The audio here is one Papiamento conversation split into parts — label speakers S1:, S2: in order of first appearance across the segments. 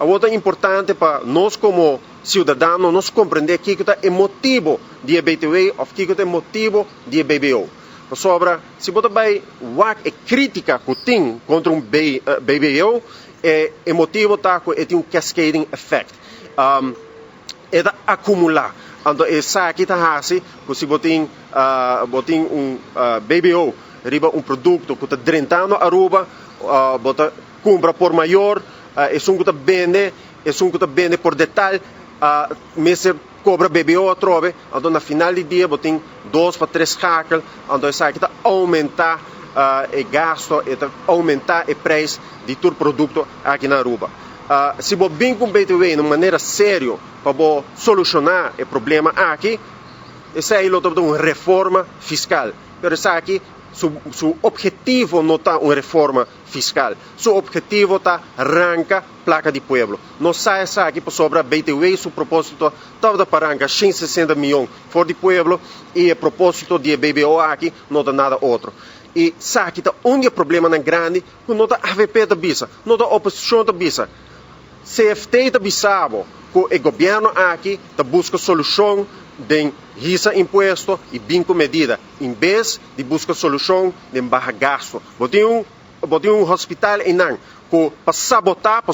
S1: Awor ta importante pa nos como ciudadano nos comprende kico ta e motibo di e BTW of kico ta e motibo di e BBO. Pasobra si bo ta bay wak e critica cu tin contra un BBO, e motibo ta cu e tin un cascading effect. E ta acumula. Anto esaki ta haci cu si bo tin un BBO riba un producto cu ta drentando Aruba, bo ta cumpra por mayor, esun cu ta bende por detail, mester cobra BBO atrobe. Anto na final di dia bo tin dos pa tres schakel, anto esaki ta aumenta e gasto, ta aumenta e prijs di tur producto aki na Aruba. Si bo bin cu BTW di un manera serio pa bo soluciona e problema aki, esey lo ta un reforma fiscal. Pero esaki, su obhetivo no ta un reforma fiscal. Su obhetivo ta ranca placa di pueblo. Nos sa esaki pasobra BTW su proposito tabata pa ranca 160 miyon for di pueblo y e proposito di BBO aki no ta nada otro. Y esaki ta un problema grandi cu no ta AVP ta bisa, no ta oposicion ta bisa. CFT ta bisabo cu e gobierno aki ta busca solucion di hisa impuesto y bin cu medida, en bes di busca solucion di baha gasto. Bo tin un hospital einan cu pa sabota, pa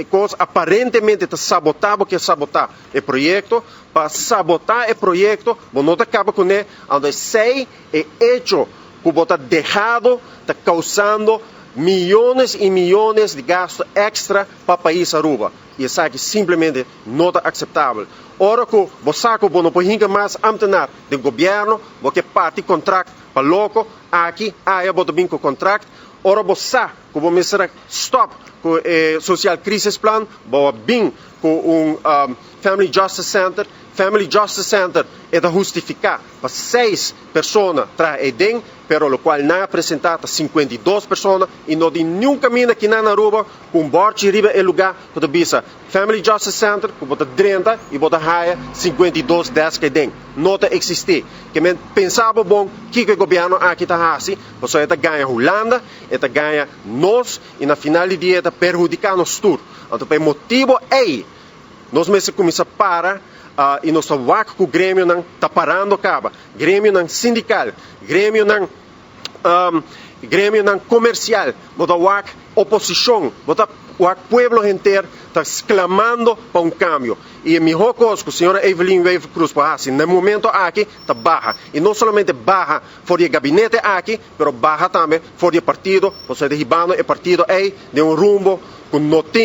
S1: cos aparentemente ta sabota, porque sabota e proyecto, pa sabota e proyecto, bo no ta caba cu ne, unda esey e hecho cu bo ta dehado, ta causando miyones y miyones di gasto extra pa pais Aruba. Y esaki simplemente no ta aceptabel. Ora cu bo sa cu bo no por mas ambtenaar di gobierno, bo kier parti contract pa loco, aki, aya bo ta bin cu contract, ora bo sa cu bo mester stop cu e Social Crisis Plan, bo bin cu un Family Justice Center. Family Justice Center ta hustifica pa seis persona traha den, pero locual nan a presenta 52 persona y no tin ningun caminda aki na Aruba cu un borchi riba e lugar cu ta bisa Family Justice Center, cu bo ta 30 y bo ta haya 52 desk den. No ta existi. Kiermen pensa bon kico e gobierno aki ta haci, pasobra e ta gaña Hulanda, e ta gaña nos y na final di dia ta perhudica nos tur. Anto, pa motibo ey, nos mester cuminsa para y nos wak cu gremionan ta parando caba. Gremionan sindical, gremionan comercial, bo ta wak oposicion, bo ta wak pueblo henter ta clamando pa un cambio. Y e mihor cos cu señora Evelyn Wever-Croes por haci na e momento aki ta baha. Y no solamente baha for di e gabinete aki, pero baha tambe for di e partido, pasobra e ta hibando e partido ey den un rumbo cu no tin